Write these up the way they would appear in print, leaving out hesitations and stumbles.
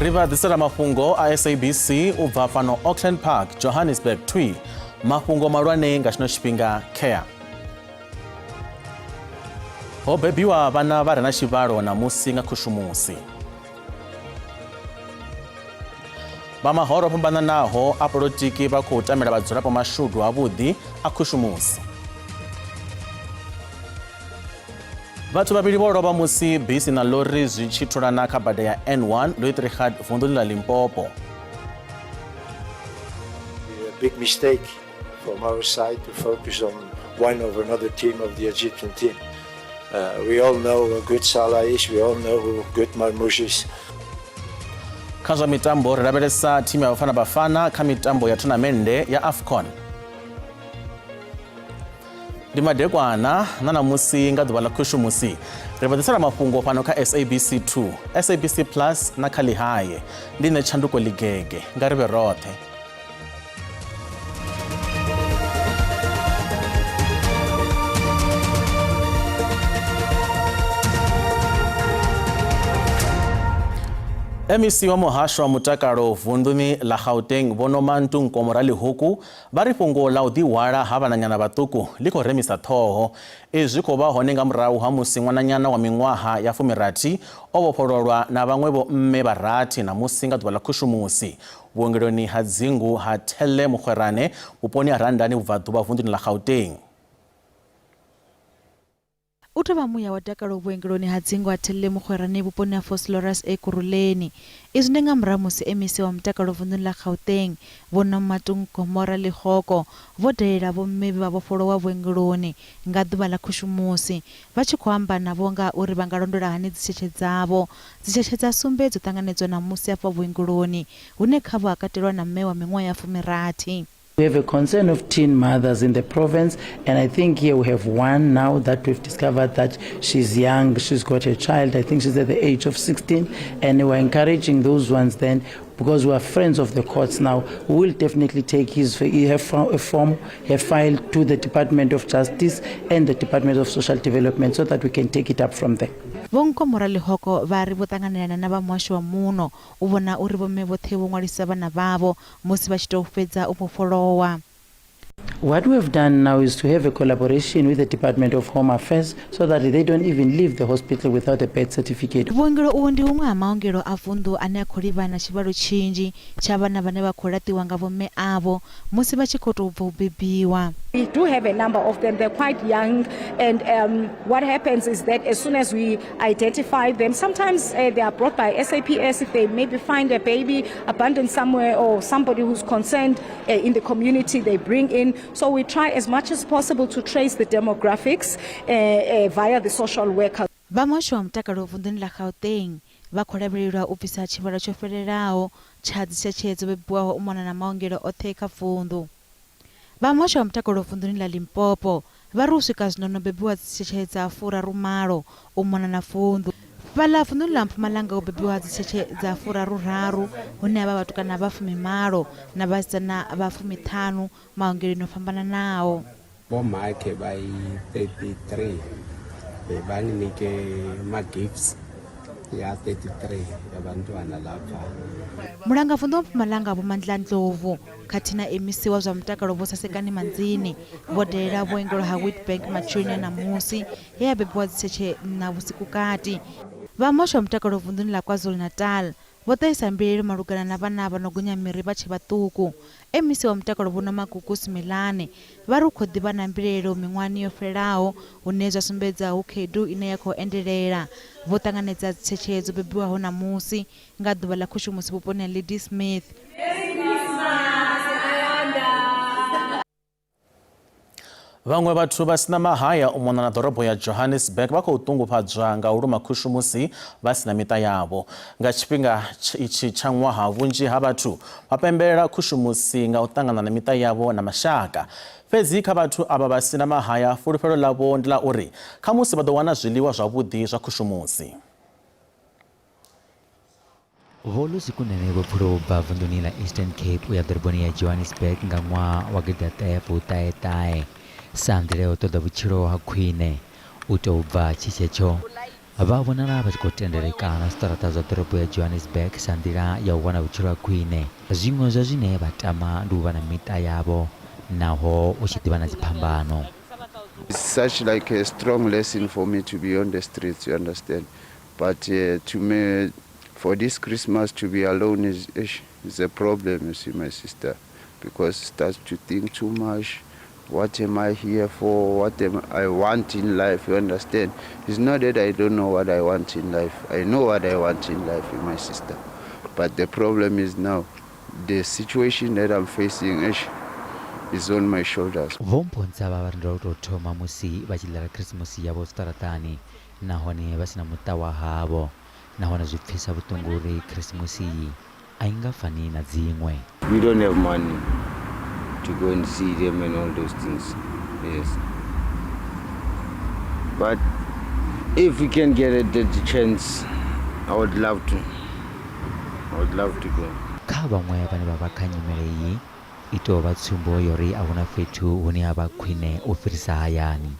Ri vha ḓisela mafhungo a SABC u bva fhano Auckland Park, Johannesburg twi. Mafhungo malwane nga tshino tshifhinga care. Ho bebiwa vhana vha re na tshivhalo ṋamusi nga khushumusi. Vha mahoro o fhambananaho a polotiki vha khou tamela vhadzulapo mashudu avhuḓi a khushumusi. Vhathu vhavhili vho lovha musi bisi na lori zwi tshi thulana kha bada ya N1 Louis-Trichardt vunḓuni ḽa Limpopo. A big mistake from our side to focus on one over another team of the Egyptian team. We all know how good Salah is, we all know how good Marmoush is. Kha zwa mitambo ri lavhelesa thimu ya Bafana Bafana kha mitambo ya thonamennde ya AFCON. Ndi madekwana na ṋamusi nga ḓuvha ḽa khushumusi ri vha ḓisela mafhungo fhano kha SABC 2, SABC Plus na kha Ḽihae. Ndi nṋe Tshanduko Ḽigege, nga ri vhe roṱhe. MEC wa muhasho wa mutakalo vunḓuni ḽa Gauteng Vho Nomantu Nkomo Ralehoko vha ri fhungo ḽa u ḓihwala ha vhananyana vhaṱuku ḽi khou remisa ṱhoho. Izwi zwi khou vha hone nga murahu ha musi ṅwananyana wa miṅwaha ya fumirathi o vhofhololwa na vhaṅwe vho mme vha rathi ṋamusi nga ḓuvha ḽa khushumusi vhuongeloni ha dzingu ha Thelle Mokgwerane vhuponi ha Randani vhubvaḓuvha vunḓuni ḽa Gauteng. U tou vha muya wa dakalo vhuongeloni ha dzingu ha Thelle Mokgwerane vhuponi ha Vosloorus Ekurhuleni. Izwi ndi nga murahu musi MEC wa mutakalo vunḓuni ḽa Gauteng, Vho Nomatung Gomora Lehoko vho dalela vho mme vhe vha vhofholowa vhuongeloni nga ḓuvha ḽa khushumusi vha tshi khou amba navho nga ha uri vha nga londola hani dzitshetshe dzavho. Dzitshetshe dza sumbe dzo ṱanganedzwa ṋamusi afha vhuongeloni hune khavho ha katelwa na mme wa miṅwaha ya fumirathi. We have a concern of teen mothers in the province, and I think here we have one now that we've discovered that she's young, she's got a child, I think she's at the age of 16, and we're encouraging those ones then, because we are friends of the courts now, we will definitely take his her form, her file to the Department of Justice and the Department of Social Development so that we can take it up from there. Vho Nkomo Ralehoko vha ri vho ṱanganelana na vha muhasho wa muno u vhona uri vhomme vhoṱhe vho ṅwalisa vhana vhavho musi vha tshi tou fhedza u vhofholowa. What we have done now is to have a collaboration with the Department of Home Affairs so that they don't even leave the hospital without a birth certificate. Vhuongelo uhu ndi huṅwe ha maongelo a vunḓu ane a khou livhana na tshivhalo tshinzhi tsha vhana vhane vha khou laṱiwa nga vhomme avho musi vha tshi khou tou bva u bebiwa. We do have a number of them. They're quite young, and what happens is that as soon as we identify them, sometimes they are brought by SAPS if they maybe find a baby abandoned somewhere or somebody who's concerned in the community they bring in. So we try as much as possible to trace the demographics via the social worker. Vha muhasho wa mutakalo vunḓuni ḽa Gauteng vha khou lavhelelwa u bvisa tshivhalo tsho fhelelaho tsha dzitshetshe dzo bebiwaho u mona na maongelo oṱhe kha vunḓu. Vha muhasho wa mutakalo vunḓuni ḽa Limpopo vha ri u swika zwino no bebiwa dzitshetshe dza furarumalo u mona na vunḓu. Fhaḽa vunḓuni ḽa Mpumalanga ho bebiwa dzitshetshe dza furaruraru hune ha vha vhatukana vha fumimalo na vhasidzana vha fumiṱhanu maongeloni o fhambananaho. Vho Mhakhe vha yi 33 banginike ma-gifts ya 33 yabantwana lapha. Mulangavunḓu wa Mpumalanga Vho Mandla Ndlovu khathihi na MEC wa zwa mutakalo Vho Sasekani Manzini vho dalela vhuongelo ha Witbank matsheloni a ṋamusi he ha bebiwa dzitshetshe nṋa vhusiku kati. Vha muhasho wa mutakalo vunḓuni ḽa KwaZulu-Natal Vho ṱahisa mbilaelo malugana na vhana vha no gonya miri vha tshe vhaṱuku. MEC wa mutakalo Vho Nomagugu Simelane vha ri hu khou ḓi vha na mbilaelo miṅwahani yo fhelaho hune zwa sumbedza hu khaedu ine ya khou endelela. Vho ṱanganedza dzitshetshe dzo bebiwaho ṋamusi nga ḓuvha ḽa khushumusi vhuponi ha Ladysmith. Vhaṅwe vhathu vha sina mahaya u mona na ḓorobo ya Johannesburg vha khou ṱungufhadzwa nga u luma khushu musi vha si na miṱa yavho. Nga tshifhinga itshi tsha ṅwaha vhunzhi ha vhathu vha pembelela khushumusi nga u ṱangana na miṱa yavho na mashaka. Fhedzi kha vhathu avha vha si na mahaya fulufhelo ḽavho ndi ḽa uri khamusi vha ḓo wana zwiḽiwa zwavhuḓi zwa khushumusi. Vho Lucy Kunene vho pfuluwa u bva vunḓuni ḽa Eastern Cape u ya ḓoroboni ya Johannesburg nga ṅwaha wa gidiḓaṱahe fuṱahe ṱahe sa nḓila ya u ṱoḓa vhutshilo ha khwine. U tou bva tshi tshetsho, Vha vhonala vha tshi khou tendelekana zwiṱaraṱa zwa ḓorobo ya Johannesburg sa nḓila ya u wana vhutshilo ha khwine. Zwiṅwe zwa zwine vha tama ndi u vha na miṱa yavho naho hu tshi ḓivha na dziphambano. It's such like a strong lesson for me to be on the streets, you understand. But to me, for this Christmas to be alone is a problem, you see, my sister, because it starts to think too much. What am I here for? What am I want in life? You understand? It's not that I don't know what I want in life. I know what I want in life, my sister. But the problem is now, the situation that I'm facing is on my shoulders. Vho Mphonsa vha vha ri ndi lwa u tou thoma musi vha tshi ḽela Khirisimusi yavho zwiṱaraṱani nahone vha si na muṱa wa havho, nahone zwi pfisa vhuṱungu uri Khirisimusi iyi a i nga fani na dziṅwe. We don't have money to go and see them and all those things. Yes. But if we can get it, the chance, I would love to. I would love to go. Kha vhaṅwe vhane vha vha kha nyimele iyi, i tou vha tsumbo ya uri a huna fhethu hune ha vha khwine u fhirisa hayani.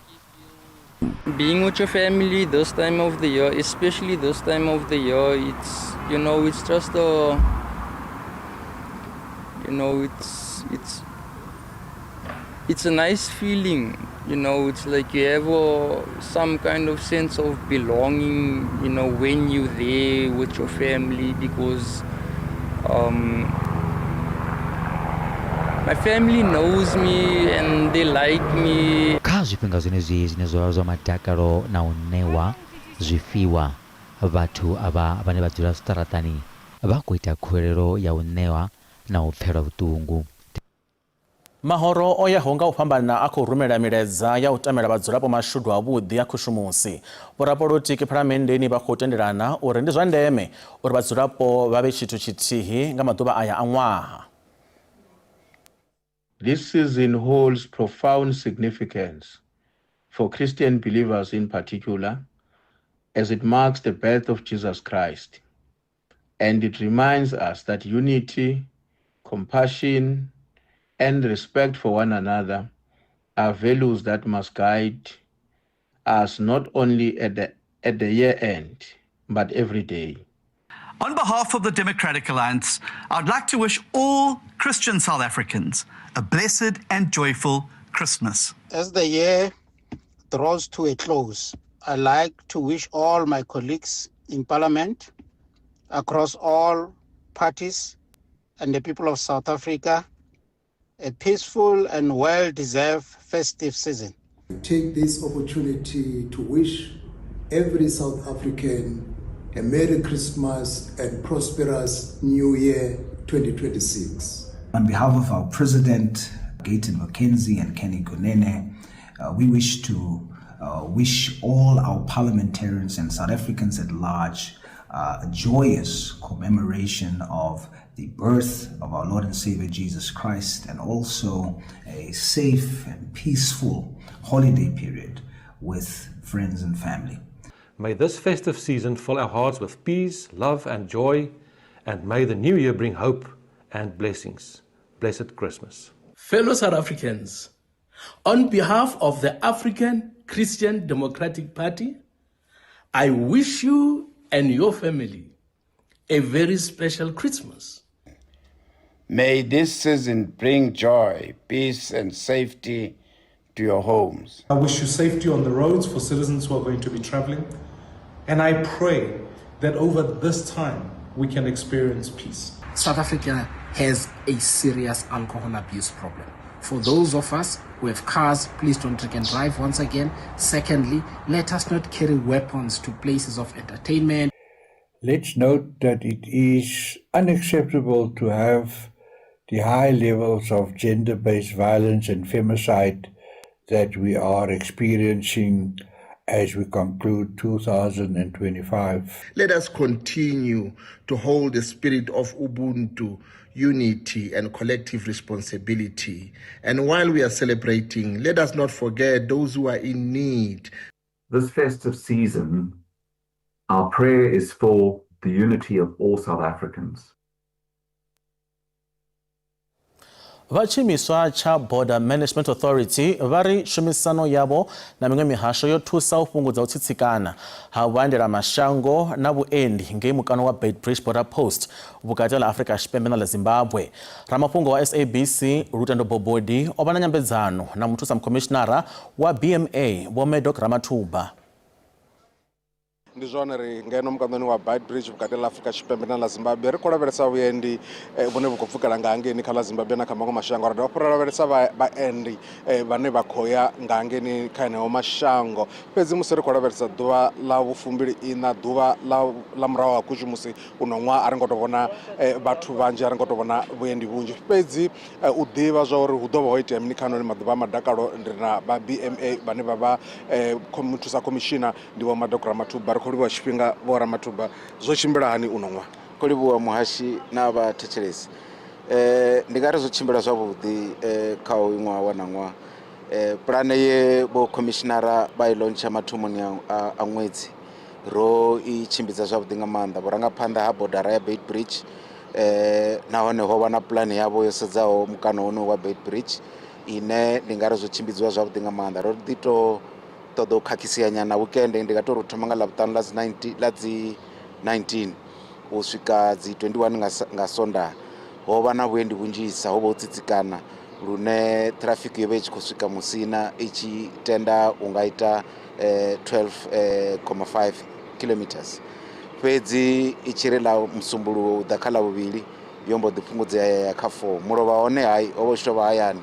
Being with your family this time of the year, especially this time of the year, it's, you know, it's just a, you know, it's a nice feeling, you know, it's like you have some kind of sense of belonging, you know, when you're there with your family, because my family knows me and they like me. Kha zwifhinga zwenezwi zwine zwa vha zwa madakalo na u ṋewa zwifhiwa, vhathu avha vhane vha dzula zwiṱaraṱani vha khou ita khuwelelo ya u ṋewa na u pfelwa vhuṱungu. Mahoro o yaho nga u fhambana a khou rumela milaedza ya u tamela vhadzulapo mashudu avhuḓi a khushumusi. Vhorapolotiki phalamenndeni vha khou tendelana uri ndi zwa ndeme uri vhadzulapo vha vhe tshithu tshithihi nga maḓuvha aya a ṅwaha. This season holds profound significance for Christian believers in particular, as it marks the birth of Jesus Christ. And it reminds us that unity, compassion, and respect for one another are values that must guide us not only at the year end, but every day. On behalf of the Democratic Alliance, I'd like to wish all Christian South Africans a blessed and joyful Christmas. As the year draws to a close, I'd like to wish all my colleagues in Parliament, across all parties, and the people of South Africa a peaceful and well deserved festive season. Take this opportunity to wish every South African a Merry Christmas and prosperous New Year 2026. On behalf of our President, Gayton McKenzie and Kenny Kunene, we wish to wish all our parliamentarians and South Africans at large a joyous commemoration of the birth of our Lord and Savior Jesus Christ, and also a safe and peaceful holiday period with friends and family. May this festive season fill our hearts with peace, love, and joy, and may the new year bring hope and blessings. Blessed Christmas. Fellow South Africans, on behalf of the African Christian Democratic Party, I wish you and your family a very special Christmas. May this season bring joy, peace, and safety to your homes. I wish you safety on the roads for citizens who are going to be traveling. And I pray that over this time we can experience peace. South Africa has a serious alcohol abuse problem. For those of us who have cars, please don't drink and drive once again. Secondly, let us not carry weapons to places of entertainment. Let's note that it is unacceptable to have the high levels of gender based violence and femicide that we are experiencing as we conclude 2025. Let us continue to hold the spirit of Ubuntu, unity, and collective responsibility. And while we are celebrating, let us not forget those who are in need. This festive season, our prayer is for the unity of all South Africans. Vha tshiimiswa tsha Border Management Authority vha ri tshumisano yavho na miṅwe mihasho yo thusa u fhungudza u tsitsikana ha vhuendelamashango na vhuendi ngei mukano wa Beitbridge Border Post vhukati ha ḽa Afrika Tshipembe na ḽa Zimbabwe. Ramafhungo wa SABC Lutendo Bobodi o vha na nyambedzano na muthusa mukhomishinara wa BMA Vho Madock Ramathuba. Ndi zwone ri ngeno mukanoni wa Beitbridge vhukati ḽa Afrika Tshipembe na ḽa Zimbabwe ri khou lavhelesa vhuendi eh, vhune vhu khou pfukela nga hangeini kha ḽa Zimbabwe na kha maṅwe mashango. Ra dovha hafhu ra lavhelesa vhaendi eh, vhane vha khou ya nga hangeini kha eneo mashango. Fhedzi musi ri khou lavhelesa ḓuvha ḽa vhufumbili iṋa ḓuvha ḽa murahu ha khushumusi uno ṅwaha a ri ngo tou vhona eh, vhathu vhanzhi, a ri ngo tou vhona vhuendi vhunzhi. Fhedzi u ḓivha zwa uri hu ḓo vha ho itea mini kha anoni maḓuvha a madakalo ndi na vha BMA vhane vha vha muthusa khomishina Ndi Vho Madok Ramathuba. Ri khou livhuwa tshifhinga Vho Ramathuba. Zwo tshimbila hani uno ṅwaha? Khou livhuwa muhashi na vhathetshelesi. Ndi nga ri zwo tshimbila zwavhuḓi kha hoyu ṅwaha wa ṋaṅwaha. Pulane ye vho khomishinara vha i lontsha mathomoni a ṅwedzi ro i tshimbidza zwavhuḓi nga maanḓa. Vhurangaphanḓa ha bodara ya Beitbridge nahone ho vha na pulane yavho yo sedzaho mukano honoyu wa Beitbridge ine ndi nga ri zwo tshimbidziwa zwavhuḓi nga maanḓa. Ro ḓi tou ṱoḓa u khakhisea nyana weekend ndi nga tou ri u thoma nga ḽavhuṱanu ḽa dzi 19 ḽa dzi 19 u swika dzi 21 nga nga sondaha ho vha na vhuendi vhunzhisa ho vha ho tsitsikana lune traffic yo vha i tshi khou swika Musina i tshi tenda u nga ita 12,5 kilometers fhedzi i tshi ri ḽa musumbuluwo u ḓa kha ḽavhuvhili yo mbo ḓi fhungudzea ya ya kha 4 mulovha hone hai ho vha hu tshi tou vha hayani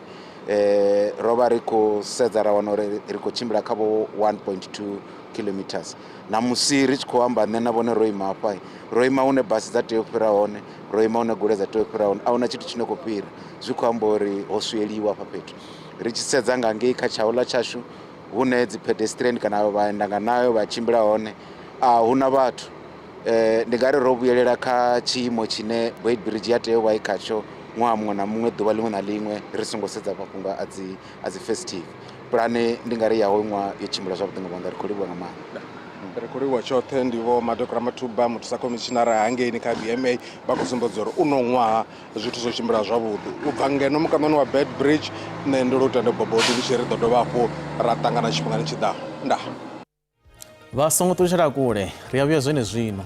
ro vha ri khou sedza ra wana uri ri khou tshimbila kha vho 1.2 kilometers na musi ri tshi khou amba nṋe na vhone ro ima hafha ro ima hune basi dza tea u fhira hone ro ima hune goloi dza tea u fhira hone ahuna tshithu tshine khou fhira zwi khou amba uri ho swieliwa hafha fhethu ri tshi sedza nga ngei kha tshaula tshashu hune dzi pedestrian kana vhaenda nga nayo vha tshimbila hone a huna vhathu Ndi nga ri ro vhuyelela kha tshiimo tshine Beitbridge ya tea u vha i khatsho ṅwaha muṅwe na muṅwe ḓuvha ḽiṅwe na ḽiṅwe ri songo sedza mafhungo a dzi a dzi festive. Pulane ndi nga ri ya hoyu ṅwaha yo tshimbila zwavhuḓi nga maanḓa ri khou livhuwa nga maanḓa. Ri khou livhuwa tshoṱhe ndi Vho Madok Ramathuba muthusa khomishinara hangeini kha BMA vha khou sumbedza uri uno ṅwaha zwithu zwo tshimbila zwavhuḓi. U bva ngeno mukanoni wa Beitbridge nṋe ndi Lutendo Bobodi ndi tshi ri ḓo dovha hafhu ra ṱangana tshifhingani tshi ḓaho. Ndaa. Vha songo ṱutshela kule, ri a vhuya zwenezwino.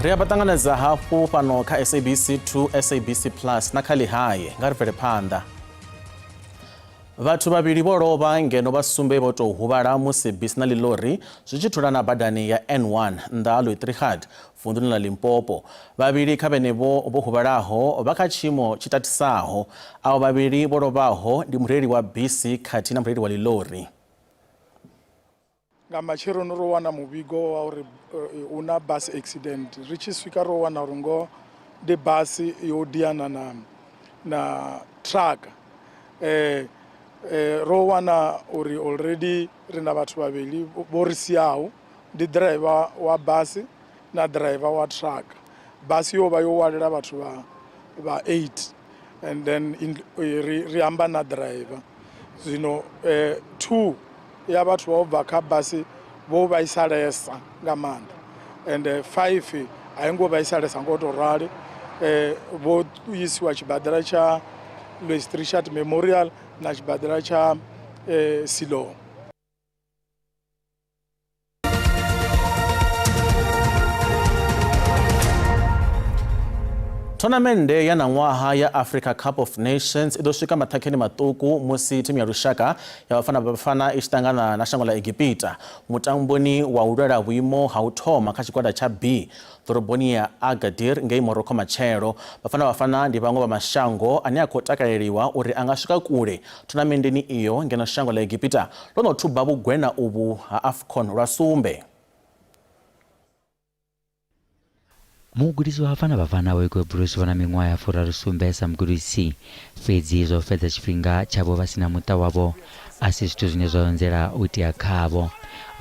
Ri a vha ṱanganedza hafhu fhano kha SABC 2, SABC Plus na kha Ḽihae. Nga ri bvele phanḓa. Vhathu vhavhili vho lovha ngeno vha sumbe vho tou huvhala musi bisi na ḽiḽori zwi tshi thulana badani ya N1 nnḓa ha Louis-Trichardt vunḓuni ḽa Limpopo. Vhavhili kha vhenevho vho huvhalaho vha kha tshiimo tshi tatisaho. Avho vhavhili vho lovhaho ndi mureili wa bisi khathihi na mureili wa ḽiḽori. Nga matsheloni ro wana muvhigo wa uri hu na bus accident, ri tshi swika ro wana uri ngoho ndi basi yo diana na na truck. Ro wana uri already ri na vhathu vhavhili vho ri siaho, ndi driver wa basi na driver wa truck. Basi yo vha yo hwalela vhathu vha vha 8 and then ri ri amba na driver zwino 2 ya vhathu vha u bva kha basi vho vhaisalesa nga maanḓa and 5 a i ngo vhaisalesa ngo to rali vho isiwa tshibadela tsha Louis Trichardt Memorial na tshibadela tsha Siloam. Thonamennde ya ṋaṅwaha ya Africa Cup of Nations i ḓo swika maṱhakheni maṱuku musi thimu ya lushaka ya Bafana Bafana i tshi ṱangana na shango ḽa Egipita mutamboni wa u lwela vhuimo ha u thoma kha tshigwada tsha B ḓoroboni ya Agadir ngei Morocco matshelo. Bafana Bafana ndi vhaṅwe vha mashango ane a khou takaleliwa uri a nga swika kule thonamenndeni iyo ngeno shango ḽa Egipita ḽo no thuba vhugwena uvhu ha AFCON lwa sumbe. Mugudisi wa Bafana Bafana Hugo Broos vha na miṅwaha ya furaru-sumbe sa mugudisi, fhedzi zwa u fhedza tshifhinga tshavho vha si na muṱa wavho a si zwithu zwine zwa anzela u itea khavho.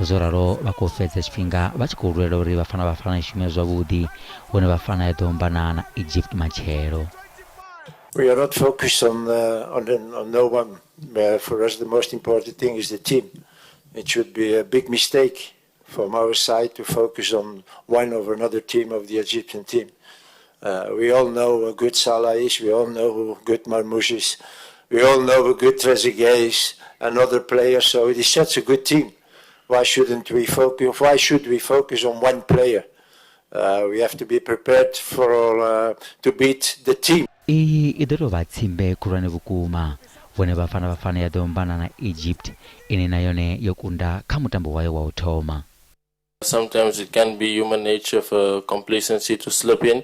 Zwo ralo vha khou fhedza tshifhinga vha tshi khou lwela uri Bafana Bafana i shume zwavhuḓi hune Bafana ya ḓo ombana na Egypt matshelo. We are not focused on on, on no one. For us, the most important thing is the team. It should be a big mistake from our side to focus on one over another team of the Egyptian team. We all know how good Salah is. We all know who good Marmoush is. We all know how good Trezeguet is and other players. So it is such a good team. Why shouldn't we focus? Why should we focus on one player? We have to be prepared for to beat the team. Iyi i ḓo tou vha tsimbe khulwane vhukuma. Vhone Bafana Bafana ya ḓo ombana na Egypt ine na yone yo kunda kha mutambo wayo wa u thoma. Sometimes it can be human nature for complacency to slip in,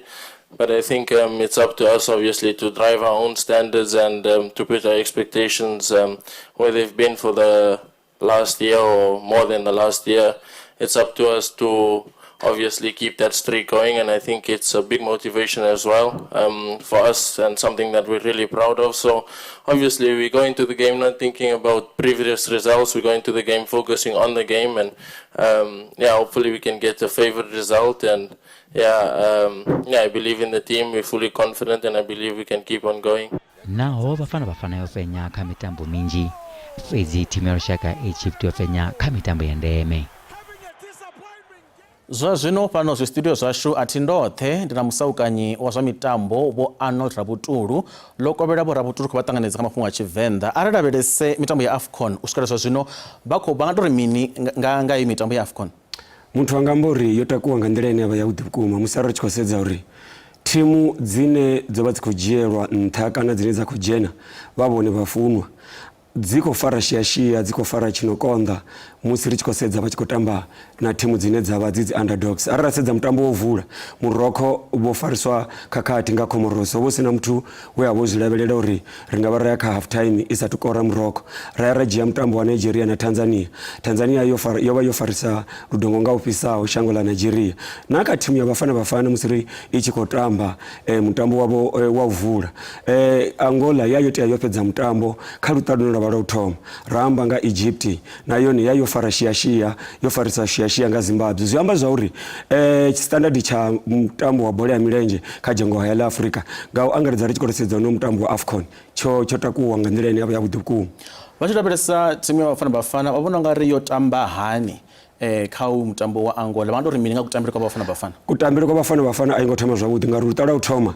but I think it's up to us obviously to drive our own standards and to put our expectations where they've been for the last year or more than the last year. It's up to us to obviously keep that streak going, and I think it's a big motivation as well for us and something that we're really proud of. So obviously we go into the game not thinking about previous results. We go into the game focusing on the game, and yeah, hopefully we can get a favored result. And yeah, I believe in the team. We're fully confident, and I believe we can keep on going. Naho Bafana Bafana yo fenya kha mitambo minzhi, fhedzi thimu ya lushaka Egypt yo fenya kha mitambo ya ndeme. Zwa zwino fhano zwi studio zwashu a thi ndoṱhe, ndi na musaukanyi wa zwa mitambo Vho Arnold Rabutulu. Ḽo kovhela Vho Rabutulu khou vha ṱanganedza kha mafhungo a Tshivenḓa. Arali lavhelese mitambo ya AFCON u swikela zwa zwino, vha khou vha nga tori mini nga iyi mitambo ya AFCON? Muthu anga amba uri yo takuwa nga nḓila ine ya vha yavhuḓi vhukuma musi arali ri tshi khou sedza uri thimu dzine dzo vha dzi khou dzhielwa nṱha kana dzine dza khou dzhena vha vhone vhafunwa dzi khou fara shiashia, dzi khou fara tshino konḓa musi ri tshi khou sedza vha tshi khou tamba na thimu dzine dza vha dzi dzi underdogs. Arali ra sedza mutambo wo vula, Morocco vho fariswa khakhathi nga Comoros, ho vha hu sina muthu we a vha o zwi lavhelela uri ri nga vha ra ya kha half time i sathu kora Morocco. Ra ya ra dzhia mutambo wa Nigeria na Tanzania, Tanzania yo fara, yo vha yo farisa ludongo nga u fhisaho shango ḽa Nigeria. Na kha thimu ya Bafana Bafana musi ri i tshi khou tamba mutambo wavho wa u vula, Angola ya yo tea yo fhedza mutambo kha luṱa lune lwa vha lwa u thoma. Ra amba nga Egypt, na yone ya yo fara shiashia, yo farisa shiashia nga Zimbabwe. Zwi amba zwa uri tshistandard tsha mutambo wa bola ya milenzhe kha dzhango haya ḽa Afrika nga u angaredza ri tshi khou sedza no mutambo wa AFCON tsho tsho takuwa nga nḓila ine ya vha yavhuḓi vhukuma. Vha tshi lavhelesa thimu ya Bafana Bafana, vha vhona u nga ri yo tamba hani kha uyu mutambo wa Angola? Vha nga tou ri mini nga kutambele kwa Bafana Bafana? Kutambele kwa Bafana Bafana a i ngo thoma zwavhuḓi ngauri luṱa lwa u thoma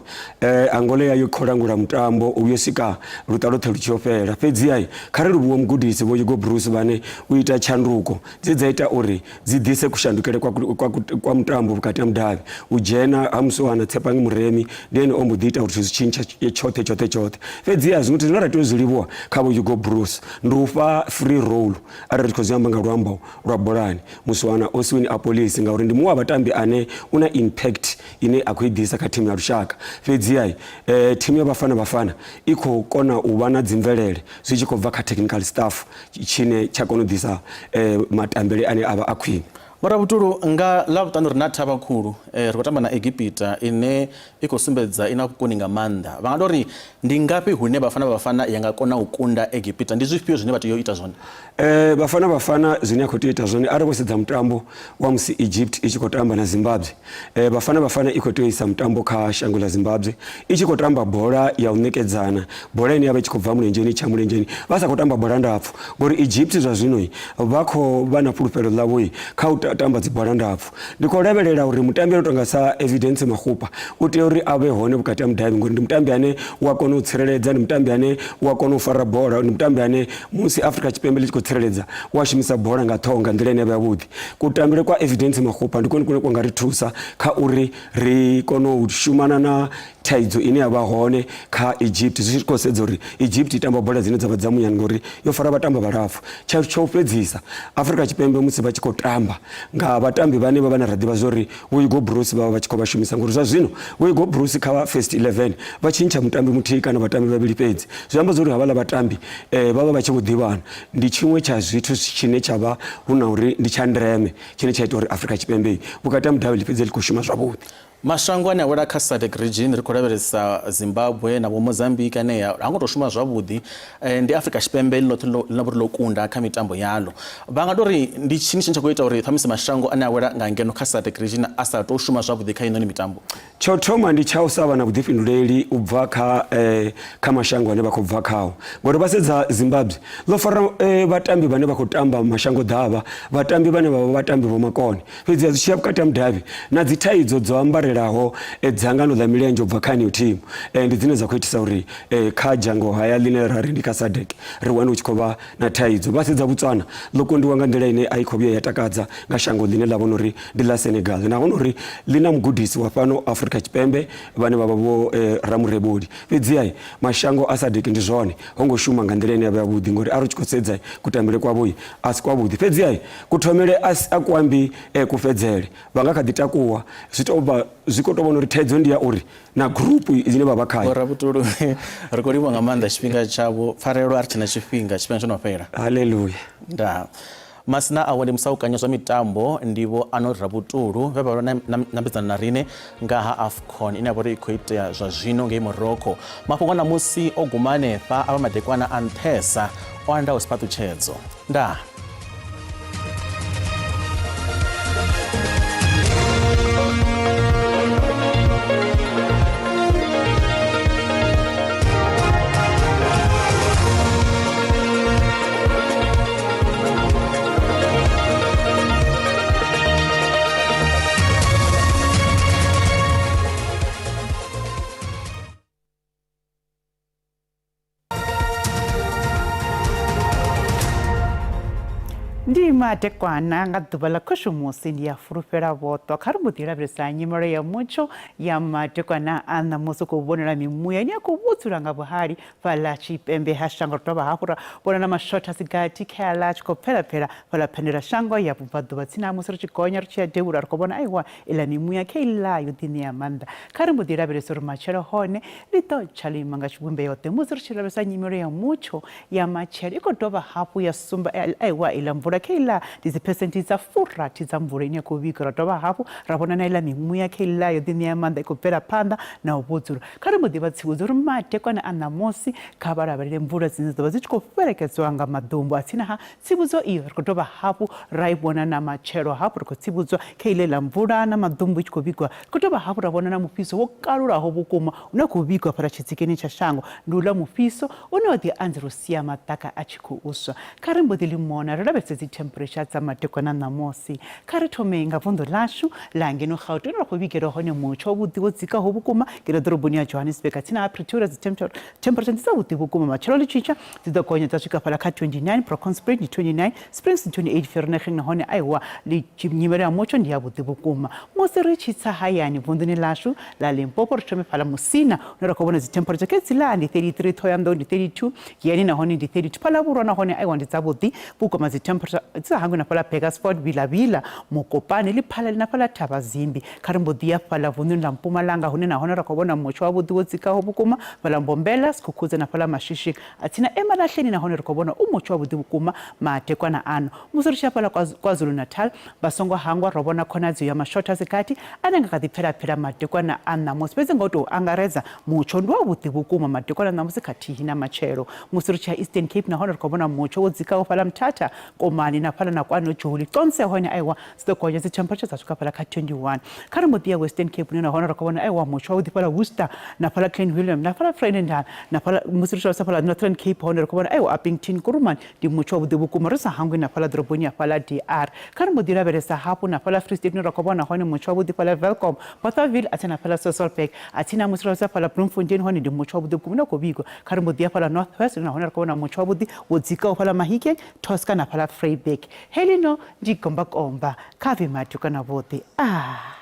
Angola ya yo khou langula mutambo u yo swika luṱa lwoṱhe lu tshi yo fhela. Fhedziha kha ri livhuwe mugudisi Vho Hugo Broos vhane u ita tshanduko dze dza ita uri dzi ḓise kushandukele kwa, kwa, kwa mutambo vhukati ha mudavhi. U dzhena ha Muswana Tshepang Muremi ndi ene o mbo ḓi ita uri zwithu zwi tshintshe tshoṱhe tshoṱhe tshoṱhe. Fhedziha zwiṅwe zwithu zwine ra tea u zwi livhuwa kha Vho Hugo Broos ndi u fha free role arali ri tshi khou zwi amba nga luambo lwa bolani Muswana Oswin Appollis ngauri ndi muṅwe wa vhatambi ane u na impact ine a khou i ḓisa kha thimu ya lushaka. Fhedziha thimu ya Bafana Bafana i khou kona u vha na dzimvelele zwi tshi khou bva kha technical staff tshine tsha kona u ḓisa matambele ane a vha a khwine. Vho Rabutulu, nga Ḽavhuṱanu ri na thavha khulu, ri khou tamba na Egipita ine i khou sumbedza i na vhukoni nga maanḓa. Vha nga tou ri ndi ngafhi hune Bafana Bafana ya nga kona u kunda Egipita? Ndi zwifhio zwine vha tea u ita zwone? Bafana Bafana zwine ya khou tea u ita zwone arali vho sedza mutambo wa musi Egypt i tshi khou tamba na Zimbabwe, Bafana Bafana i khou tea u isa mutambo kha shango ḽa Zimbabwe i tshi khou tamba bola ya u ṋekedzana, bola ine ya vha i tshi khou bva mulenzheni i tshi ya mulenzheni, vha sa khou tamba bola ndapfu ngori Egypt zwa zwino vha khou vha na fhulufhelo ḽavho kha u tamba dzi bola ndapfu. Ndi khou lavhelela uri mutambi ano tonga sa Evidence Makgopa u tea uri a vhe hone vhukati ha mudavhi ngori ndi mutambi ane u a kona u tsireledza, ndi mutambi ane u a kona u fara bola, ndi mutambi ane musi Afrika Tshipembe ḽi tshi khou tsireledza u a shumisa bola nga ṱhoho nga nḓila ine ya vha yavhuḓi. Kutambele kwa Evidence Makgopa ndi kwone kune kwa nga ri thusa kha uri ri kone u shumana na thaidzo ine ya vha hone kha Egypt zwi tshi khou sedza uri Egypt i tamba bola dzine dza vha dza muyani ngori yo fara vhatambi vhalapfu. Tsha tsha u fhedzisa Afrika Tshipembe musi vha tshi khou tamba nga vhatambi vhane vha vhane ra ḓivha zwori Vho Hugo Broos vha vha vha tshi khou vha shumisa ngori zwa zwino Vho Hugo Broos kha first 11 vha tshintsha mutambi muthihi kana vhatambi vhavhili fhedzi. Zwi amba zwori havhaḽa vhatambi vha vha vha tshi vho ḓivhana. Ndi tshiṅwe tsha zwithu tshine tsha vha hu na uri ndi tsha ndeme tshine tsha ita uri Afrika Tshipembe vhukati ha mudavhi ḽi fhedze ḽi khou shuma zwavhuḓi. Mashango ane a wela kha SADC region ri khou lavhelesa Zimbabwe na vho Mozambique anea ha ngo tou shuma zwavhuḓi eh, ndi Afrika Tshipembe ḽi ḽoṱhe ḽi na vhori ḽo kunda kha mitambo yaḽo. Vha nga tou ri ndi tshini tshine tsha khou ita uri ṱhamusi mashango ane a wela nga ngeno kha SADC region a sa tou shuma zwavhuḓi kha inoni mitambo? Tsha u thoma ndi tsha u sa vha na vhuḓifhinduleli u bva kha eh, kha mashango ane vha khou bva khao ngori vha sedza Zimbabwe ḽo fara eh, vhatambi vhane vha khou tamba mashango ḓavha vhatambi vhane vha vha vhatambi vho makone fhedzi zwi tshi ya vhukati ha mudavhi na dzi thaidzo dzo ambarelaho eh, dzangano ḽa milenzhe u bva kha heneyo thimu eh, ndi dzine dza khou itisa uri eh, kha dzhango haya ḽine ra ri ndi kha SADC ri wane hu tshi khou vha na thaidzo. Vha sedza Botswana ḽo kundiwa nga nḓila ine a i khou vhuya ya takadza nga shango ḽine ḽa vhona uri ndi ḽa Senegal nahone uri ḽi na mugudisi wa fhano Afrika Tshipembe vhane vha vha vho eh, Ramureboli. Fhedziha mashango a SADC ndi zwone ho ngo shuma nga nḓila ine ya vha yavhuḓi ngori arali u tshi khou sedza kutambele kwavho a si kwavhuḓi. Fhedziha kuthomele a ku ambi eh, kufhedzele vha nga kha ḓi takuwa zwi tou vha zwi khou tou vhona uri thaidzo ndi ya uri na group ine vha vha khayo. Vho Rabutulu ri khou livhuwa nga maanḓa tshifhinga tshavho pfarelo a ri tshena tshifhinga tshifhinga tsho no fhela. Haleluya. Ndaa. Masina awe ndi musaukanyi zwa mitambo ndi Vho Arnold Rabutulu vhe vha vha na nyambedzano na rine nga ha AFCON ine ya vha uri i khou itea zwa zwino ngei Morocco. Mafhungo a ṋamusi o guma hanefha a vha madekwana a nṱhesa o andaho tshifhaṱutshedzo. Ndaa. Ndi madekwana nga ḓuvha ḽa khushumusi ndi a fulufhela vhoṱwa kha ri mbo ḓi lavhelesa nyimelo ya mutsho ya madekwana a ṋamusi u khou vhonala mimuya ine ya khou vhudzula nga vhuhali fhaḽa tshipembe ha shango ri dovha hafhu ra vhona na mashotha si gathi khaḽa a tshi khou pfela-pfela fhaḽa phendela shango ya vhubvaḓuvha tsini ha musi ri tshi gonya ri tshi ya devhula ri khou vhona aiwa iḽa mimuya kheiḽa yo ḓi ṋea maanḓa kha ri mbo ḓi lavhelesa uri matshelo hone ḽi ḓo tsha ḽo ima nga tshivhumbeo ḓe musi ri tshi lavhelesa nyimelo ya mutsho ya matshelo i khou dovha hafhu ya sumba aiwa iḽa mvula kheiḽa ndi dzi phesenthe dza furathi dza mvula ine ya khou vhigwa ra dovha hafhu ra vhona na iḽa mimuya kheiḽa yo ḓi ṋea maanḓa i khou bvela phanḓa na u vhudzula kha ri mbo ḓi vha tsivhudza uri madekwana a ṋamusi kha vha lavhelele mvula dzine dza ḓo vha dzi tshi khou fhelekedzwa nga maḓumbu a tsini ha Tsivhudzo iyo ri khou dovha hafhu ra i vhona na matshelo hafhu ri khou tsivhudzwa kha ile ḽa mvula na maḓumbu i tshi khou vhigwa. Ri khou dovha hafhu ra vhona na mufhiso wo kalulaho vhukuma une wa khou vhigwa fhaḽa tshitsikini tsha shango. Ndi uḽa mufhiso une wa ḓi anzela u sia maḓaka a tshi khou swa. Kha ri mbo ḓi ḽi mona ri lavhelese dzi temperature dza madekwana ṋamusi. Kha ri thome nga vunḓu ḽashu ḽa ngeno Gauteng hune ra khou vhigelwa hone mutsho wavhuḓi wo dzikaho vhukuma ngeno ḓoroboni ya Johannesburg tsini ha Pretoria dzi temperature ndi dzavhuḓi vhukuma matshelo ḽi tshi tsha dzi ḓo gonya dza swika fhaḽa kha 29 Bronkhorstspruit ndi 29 Springs ndi 28 Vereeniging nahone aiwa nyimelo ya mutsho ndi yavhuḓi vhukuma musi ri tshi tsa hayani vunḓuni ḽashu ḽa Limpopo ri thome fhaḽa Musina hune ra khou vhona dzi temperature khedziḽa ndi 33 Thohoyandou ndi 32 Giyani nahone ndi 32 Phalaborwa nahone aiwa ndi dzavhuḓi vhukuma dzi temperature dzi sa hangwi na fhaḽa Burgersfort Vilavila Mokopane Lephalale na fhaḽa Thavhazimbi kha ri mbo ḓi ya fhaḽa vunḓuni ḽa Mpumalanga hune nahone ra khou vhona mutsho wavhuḓi wo dzikaho vhukuma fhaḽa Mbombela Skukuza na fhaḽa Mashishing a tsina Emalahleni nahone ri khou vhona u mutsho wavhuḓi vhukuma madekwana ano. Musi ri tshi ya fhaḽa KwaZulu-Natal vha songo hangwa ro vhona khonadzeo ya mashotha a si gathi ane nga kha ḓi pfela-pfela madekwana a ṋamusi fhedzi nga u tou angaredza mutsho ndi wavhuḓi vhukuma madekwana a ṋamusi khathihi na matshelo. Musi ri tshi ya Eastern Cape nahone ri khou vhona mutsho wo dzikaho fhaḽa Mthatha, Komani na fhaḽa na KwaNojoli, Qonce hone aiwa dzi ḓo gonya dzi temperature dza swika fhaḽa kha 21. Kha ri mbo ḓi ya Western Cape hune nahone ra khou vhona aiwa mutsho wavhuḓi fhaḽa Worcester na fhaḽa Clanwilliam na fhaḽa Vredendal na fhaḽa musi ri tshi lavhelesa fhaḽa Northern Cape hone ri khou vhona aiwa Upington, Kuruman ndi mutsho wavhuḓi vhukuma ri sa hangwi na fhaḽa ḓoroboni ya fhaḽa DR. Kha ri mbo ḓi lavhelesa hafhu na fhaḽa Free State hune ra khou vhona hone mutsho wavhuḓi fhaḽa Welkom, Bothaville a tsini na fhaḽa Sasolburg a tsini na musi ri lavhelesa fhaḽa Bloemfontein hone ndi mutsho wavhuḓi vhukuma une wa khou vhigwa. Kha ri mbo ḓi ya fhaḽa North West hune nahone ri khou vhona mutsho wavhuḓi wo dzikaho fhaḽa Mahikeng, Tosca na fhaḽa Vryburg. Heḽino ndi gombakomba kha vhe madekwana vhoṱhe. Ah!